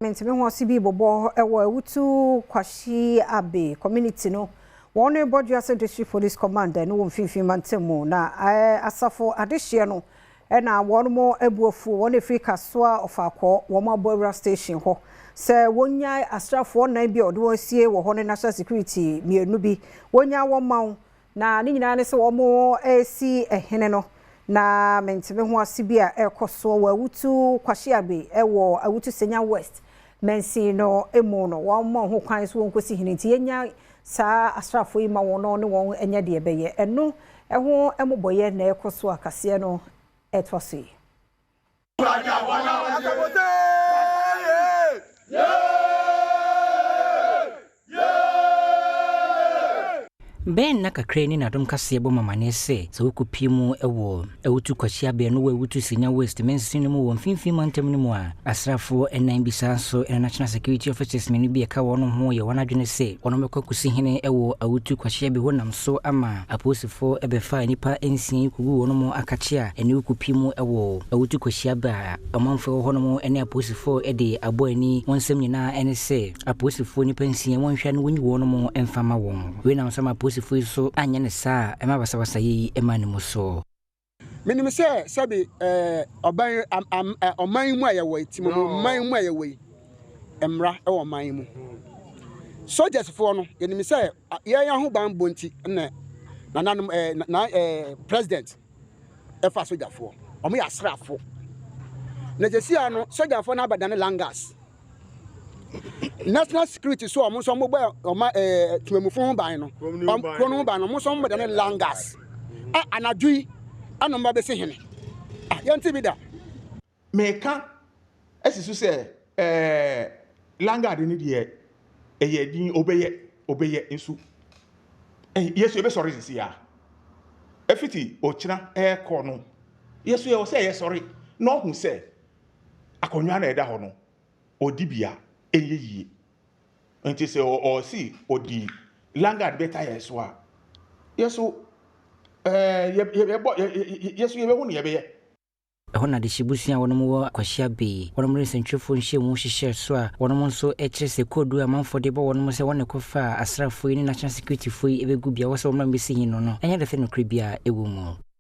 Mentemehoase bi bobɔ wɔ Awutu Kwahye Abe community no wɔn ne Bɔdwease District Police Command no wɔ mfimfini mantam mu na asafo adehyeɛ no na wɔn mo abu afuo wɔn efiri Kasoa Ɔfaakɔɔ wɔn abɔ awura station hɔ sɛ wɔnyae asraafoɔ nnan bi a wɔde wɔn asie wɔ hɔ ne National Security mmienu bi wɔnyaa wɔn ma wo Na ne nyinaa ne sɛ wɔresi hene no, na mente-me-ho-ase bi a ɛrekɔ soɔ wɔ Awutu Kwahyeabe wɔ Awutu Senya West mansin no mu no, wɔmma ho kwan sɛ wɔnkɔsi hene nti yɛnya saa asraafoɔ yi ma wɔn na wɔne wɔn nyɛ deɛ ɛbɛyɛ. Ɛno ho mmobɔeɛ na ɛrekɔ so a kaseɛ no retoa so yi. Bɛyɛ nna kakra ni na Adom Kaseɛ bɔ mo amaneɛ sɛ, sɛ wokɔpue mu wɔ Awutu Kwahyiabea no wɔ Awutu Senya West mansini no mu wɔ Mfimfini Mantam no mu a, asraafoɔ nnan bi saa nso na National Security Officers mmienu bi a ɛka wɔn ho yɛ wɔn adwene sɛ wɔn bɛkɔ akɔsi hene wɔ Awutu Kwahyiabe hɔ nam so ama apolisifoɔ bɛfaa nnipa nsia yi kɔguu wɔn mu akakye a ɛne wokɔpue mu wɔ Awutu Kwahyiabe a ɔmanfoɔ ɛwɔ hɔnom ne apolisifoɔ de abɔ ani wɔn nsɛm nyinaa ne sɛ apolisifoɔ nnipa nsia wɔnhwɛ na wɔnyi wɔn mfa ma wɔn. Wei nam so ama apolisifoɔ yi nso anyɛ no saa a ɛma basabasayɛ yi ma ne mu so. Menim sɛ sɛbe ɛɛ ɔban am am ɛ ɔman yi mu a yɛwɔ yi timomo man mu a yɛwɔ yi mmara wɔ ɔman yi mu. Sogyasfoɔ no yɛnim sɛ yɛn ahobanbɔ nti na nananom ɛɛ na ɛɛ president ɛfa sogyafoɔ. Wɔn yɛ asraafo. Na sɛsi ara no sogyafoɔ no abɛdane langas. National security so wɔn nso wɔn bɔ wɔn ɛɛ tewamufo ho ban no wɔn kuro no ho ban no wɔn nso wɔn bɛdane langas. A anadwo yi ɛna wɔn ba bɛsi hene. A yɛn ti bi da. Meka asi so sɛ ɛɛ langard no deɛ ɛyɛ din obɛyɛ obɛyɛ nso yɛso yɛbɛsɔre sisi a ɛfiti ɔkyena ɛɛkɔ no yɛso yɛwɔ sɛ yɛsɔre na ɔhu sɛ akonnwa na ɛda hɔ no ɔdi bi a ɛnyɛ yie nti sɛ ɔsi ɔdi langard bɛta yɛn so a yɛso ɛɛ yɛbɔ yɛso yɛbɛhu ne yɛbɛyɛ. Ɛhɔ na adehyebusua a wɔnom wɔ Kwahyia Bay, wɔnom ne nsɛntwerɛfoɔ nhyiamu hyehyɛɛ so a wɔnom nso kyerɛ sɛ koodu a amanfoɔ de bɔ wɔnom sɛ wɔn na ɛkɔfaa asraafoɔ yi ne National Security foɔ yi bɛgu bea hɔ sɛ wɔmmra mmɛsi he no no ɛnyɛ dɛ sɛ nokorɛ biara wɔ mu.